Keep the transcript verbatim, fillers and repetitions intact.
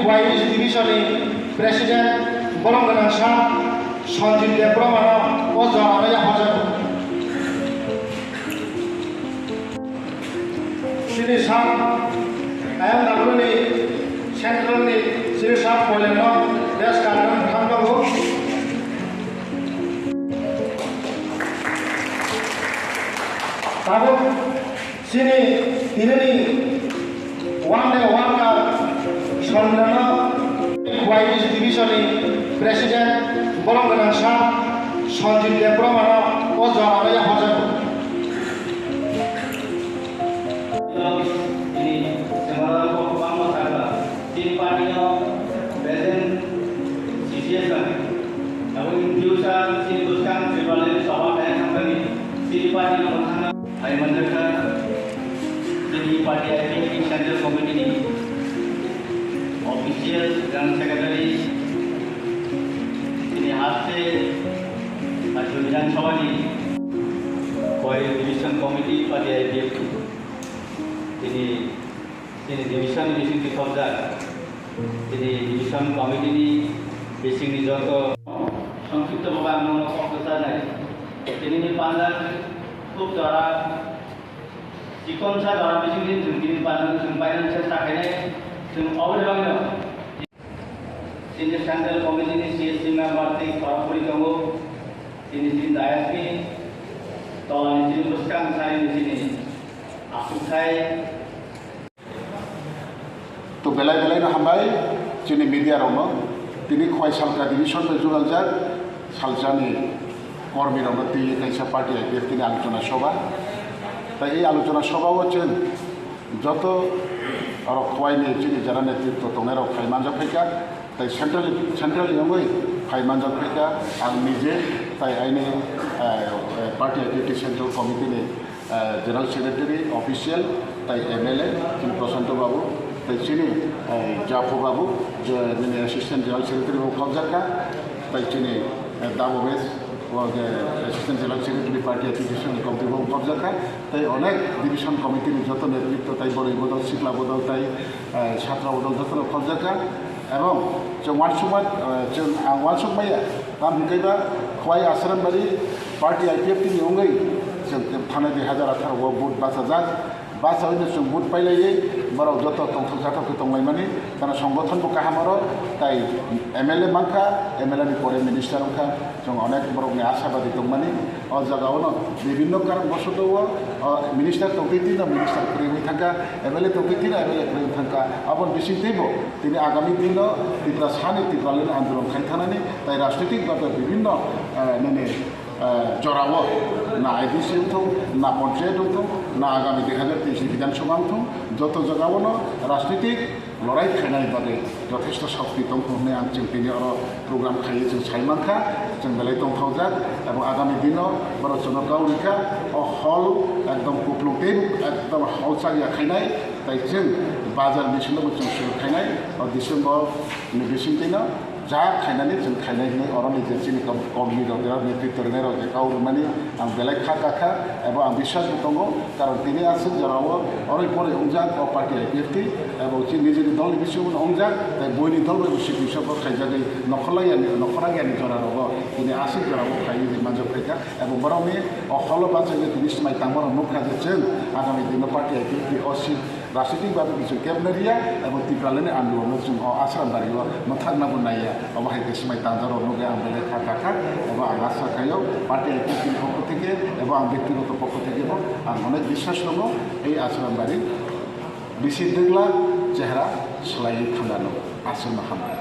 Y S division ni president borom gwnang sa Sanjit Debbarma no o jora no yaphar jago. Chini sa ayang nangmani central ni chini sa Poileng no best karon thang jago. Tabuk chini tinini one day worker Songrano Y S division ni president borom gwnang sa Sanjit Debbarma no o jora no yaphar jago. Ini sebenarnya kok bangma saga. Chini party no present situation. Abo in future chini bwskang Tripura ni soba kaya khamkani chini party no bwkhana. Hai manjakha chini party I P F T Central Committee ni official General Secretary chini haste Rajya Bidhan Sabha ni Koil Division Committee party I P F T. Chini, chini division ni bising di khobjak. Chini division committee ni bising ni joto songkipto baba ang nono kok kwcharnai. Chini ni panjak khub jora, chikon sa jora bising di chwng chini panjak chwng painani chesta khainai chwng oboni bagwino. Chini central committee ni C S C member tei khorokbwrwi tongo. Chini chini dayas ni tola ni chini bwskang sari ni chini aswk khai. To belai belai no hambai chini media rok no. Tini Khwai Salka division bai jugaljak Salkani kormi rok no twi kaisa party I P F T ni alochona soba. Tai ei alochona soba o chwng joto oro Khwai ni chini jara netritwo tongnai rok phai manjak phaikha. Tai central, central ni wngwi phai manjak phaikha. Ang nije tai aini, eh, eh, party I P F T central committee ni eh, General Secretary, official, tai M L A, chini Prashanto Babu, tai chini, eh, Japho Babu, je, nini Assistant General Secretary bo khobjakha, tai chini, eh, Dabo West, o je Assistant General Secretary Party Application Committee bo khobjakha, tai onek Division Committee ni joto netritwo, tai boroi bodol, sikla bodol, tai, eh, chhatra bodol jotono khobjakha. Ebong chwng uansukma, eh, chwng ang uansukmaya, tamo hwnkhe ba Khwai Asrambari party I P F T ni wngwi chwng thanai dui hazar atharo o vote bachajak, bachawino chwng vote pailaiwi borok joto tongthok jathok khe tonglaimani, tano songgothon bo kaham oro, tai M L A mankha, M L A ni pore minister wngkha, chwng onek borokni ashabadi tongmani. O jaga o no bibhinno karon bosoto o, o minister tongtwi twi no minister kwrwi wngwi thangkha, M L A tongtwi twi no M L A kwrwi wngwi thangkha. Aboni bisingtwi bo tini agami dino Tiprasa ni Tipraland andolon khai thanani tai rajnitik bhabe bibhinno, eh, nini, eh, jorao na I D C wngthung, na panchayat wngthung, na agami dui hazar teis ni Bidhan Sabha wngthung, joto jaga o no rajnitik lorai khainai bagwi jothesto shokti tongkho hwnwi ang chwng tini oro program khaiwi chwng sai mankha, chwng belai tongthokjak, abo agami dino borok chwngno kau rikha, o hall ekdom kuplung tei ekdom hall chak ya khainai, tai chwng bazar bisingo bo chwng suru khainai, o December ni bisingtwino jak khainani chwng khainai hwnwi oroni je chini kom-, komni rok, netritwo rwnairok je kau rwmani ang belai kha kakha, abo ang biswas bo tongo. Karon tini aswk jorao oroi poroi wngjak o party I P F T, abo chini nijini dolni bisingo no wngjak, tai buini dol bai bo sikung sokro khaijagwi nokhorlai yani, nokhorang yani jora rogo tini aswk jorao khaiwi manjak phaikha, abo borokni o holo bachai tini swmai tangma rok nukha je chwng agami dino party I P F T o si rajnitik bhabe chwng kebna riya, abo Tipraland ni andolon no chwng o Asrambari o mwthakna bo naiya, obo hai khe swmai tangjak rok nukya ang belai kha kakha, abo ang asa khaio party I P F T ni pokho theke, abo ang bektigoto pokho theke bo ang onek biswas tongo. Ei Asrambari bisi dwgla chehra swlaiwi thangna no aswkno hambai.